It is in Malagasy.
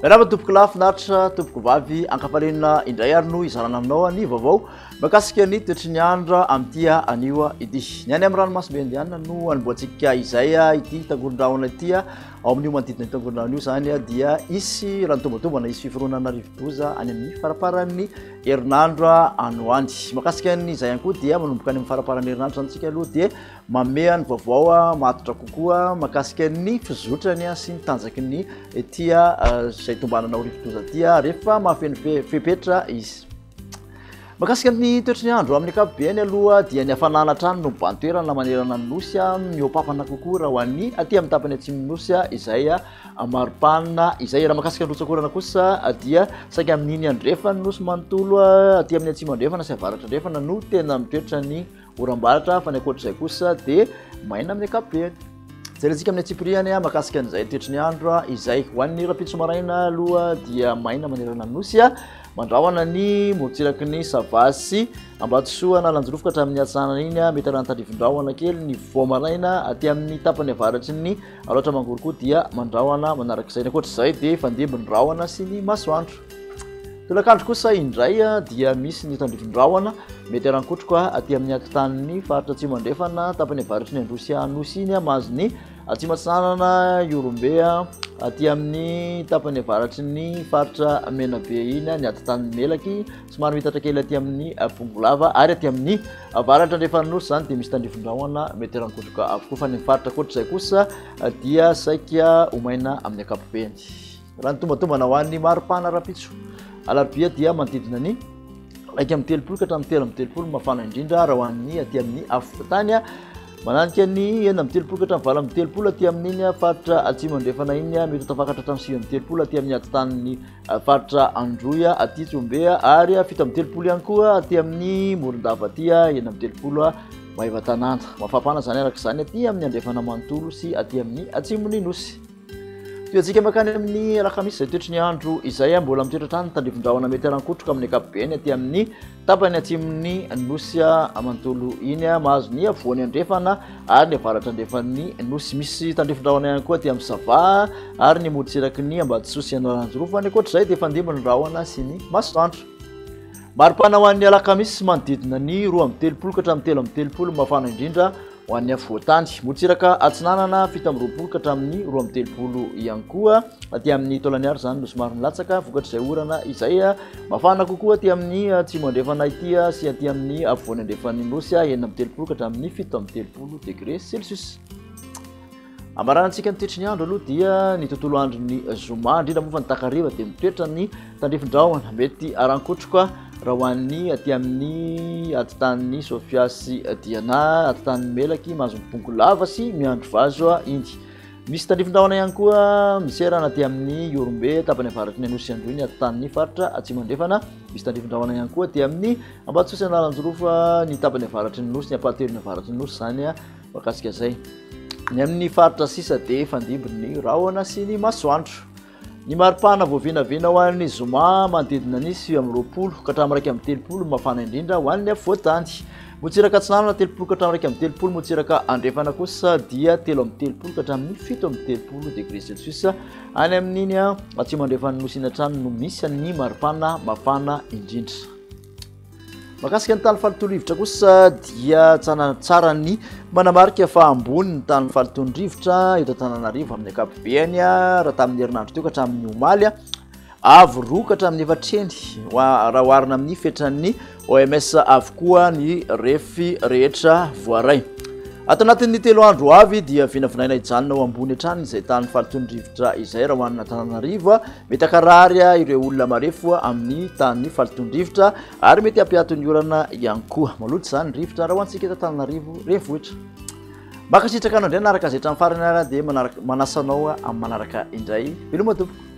Miarahaba tompoko lahy finaritra tompoko vavy ankafaliana indray ary no hizarana aminao ny vaovao mahakasika ny toetry ny andro amin'ity anio ity. Ny any amin'ny ranomasimbe Indiana no anombohantsika izay ity tangoron-drahona ity. Ao amin'io manodidina io tangoron-drahona io izany dia hisy raha ny tombatombana hisy fiforonana rivodoza any amin'ny faraparan'ny herinandro any ho any. Mahakasika an'izay ihany koa dia manomboka any amin'ny faraparan'ny herinandro izany isika aloha dia Manome ny vaovao matotra kokoa mahakasika ny fizotrany sy ny tanjaky ny ity izay tombanana ho rivodoza ity rehefa mahafeno fepetra izy. Mahakasika ny toetry ny andro amin'ny ankapobeny aloha dia ny hafanana hatrany no mibahan-toerana manerana ny nosy, mihoa-pampana kokoa raha ho an'ny aty amin'ny tapany atsimon'ny nosy izay maripana izay. Raha mahakasika ny rotsakorana kosa dia saika amin'iny andrefan'ny nosy manontolo aty amin'ny atsimo andrefana sy avaratra andrefana no tena mitoetra ny Oram-baratra fa ny ankoatr'izay kosa dia maina amin'ny ankapobeny. Jerentsika amin'ny antsipiriany mahakasika an'izay toetry ny andro izay. Ho an'ny rahampitso maraina aloha dia maina manerana ny nosy, mandrahona ny morontsiraky ny Sava sy Ambatosoa Analanjirofo ka hatramin'ny atsinanana iny, mety haran-tandrifin-drahona kely ny vao maraina aty amin'ny tapany avaratry ny Alaotra Mangoro koa dia mandrahona manarak'izay. Ny ankoatr'izay dia hifandimby ny rahona sy ny masoandro. Tolakandro kosa indray dia misy ny tandrifin-drahona mety haran-kotroka aty amin'ny atitan'ny faritra Atsimo Andrefana, tapany avaratry ny Androy sy Anosy iny, mahazo ny Atsimo Atsinanana, Ihorombe, aty amin'ny tapany avaratry ny faritra Menabe iny, ny atitan'ny Melaky, somary miitatra kely aty amin'ny Bongolava ary aty amin'ny avaratra andrefan'ny Nosy izany dia misy tandrifin-drahona mety haran-kotroka avokoa fa ny faritra ankoatr'izay kosa dia saika ho maina amin'ny ankapobeny. Raha ny tombatombana ho an'ny maripana rahampitso alarobia dia manodidina ny 31 ka hatramin'ny 33 mafana indrindra raha ho an'ny aty amin'ny afovoantany. Mananika ny 36 ka hatramin'ny 38 aty amin'iny faritra atsimo andrefana iny, mety ho tafakatra hatramin'ny 39 aty amin'ny atitan'ny faritra Androy aty Tsihombe ary 37 ihany koa aty amin'ny Morondava aty 36 Maevatanàna. Mafampana izany araka izany aty amin'ny andrefana manontolo sy aty amin'ny atsimon'ny Nosy. Tohiantsika mankany amin'ny alakamisy izay toetry ny andro izay mbola mitoetra hatrany ny tandrifin-drahona mety haran-kotroka amin'ny ankapobeny aty amin'ny tapany atsimon'ny nosy manontolo iny mahazo ny afovoany andrefana ary ny avaratra andrefan'ny nosy. Misy tandrifin-drahona ihany koa aty amin'ny Sava ary ny morontsiraky ny Ambatosoa sy Analanjirofo. Any ankoatra izay dia fandimby ny rahona sy ny masoandro. Maripana ho an'ny alakamisy manodidina ny 32 ka hatramin'ny 33 mafana indrindra Ho an'ny afovoan-tany, morontsiraka atsinanana 27 ka hatramin'ny 32 ihany koa. Aty amin'ny Taolaniary izany no somary nilatsaka vokatr'izay orana izay. Mafana kokoa aty amin'ny atsimo andrefana ity sy aty amin'ny afovoany andrefan'ny Nosy, 36 ka hatramin'ny 37 degré celsius. Amaranantsika ny toetry ny andro aloha dia ny tontolo andron'ny zoma, indrindra moa fa ny takariva dia mitoetra ny tandrifin-drahona mety haran-kotroka raha ho an'ny aty amin'ny atitan'ny Sofia sy Diana, atitan'ny Melaky, mahazo Bongolava sy Miandrivazo iny. Misy tandrifin-drahona ihany koa miserana aty amin'ny Ihorombe, tapany avaratry ny Anosy Androy, ny atitan'ny faritra Atsimo Andrefana. Misy tandrifin-drahona ihany koa aty amin'ny Ambatosoa sy Analanjirofo, ny tapany avaratry ny Nosy, ny ampahatelon'ny avaratry ny Nosy izany. Mahakasika izay, ny amin'ny faritra sisa dia hifandimby ny rahona sy ny masoandro. Ny maripana voavinavina ho an'ny zoma manodidina ny 29 ka hatramin'ny 31 no mafana indrindra ho an'ny afovoan-tany. Motsiraka atsinanana 30 ka hatramin'ny 31, motsiraka andrefana kosa dia 33 ka hatramin'ny 37 degré celsius. Any amin'iny atsimo andrefan'ny nosy iny hatrany no misy ny maripana mafana indrindra. Mahakasika ny tany falotoan-drivotra kosa dia tsara ny manamarika fa ambony ny tany falotoan-drivotra eto Antananarivo amin'ny ankapobeny raha tamin'ny herinandro teo ka hatramin'ny omaly. Avo roa ka hatramin'ny efatra heny raha oharina amin'ny fetran'ny OMS avokoa ny refy rehetra voaray. Ato anatin'ny telo andro ho avy dia vinavinaina hijanona ho ambony hatrany izay tany falotoan'ny rivotra izay raha ho an'Antananarivo. Mety hankarary ireo olona marefo amin'ny tany falotoan'ny rivotra ary mety hampiato ny orana ihany koa. Maloto izany ny rivotra raha ho antsika eto Antananarivo renivohitra. Mankasitraka anao indray nanaraka izay hatramin'ny farany ary dia manasa anao amin'ny manaraka indray. Veloma tompoko.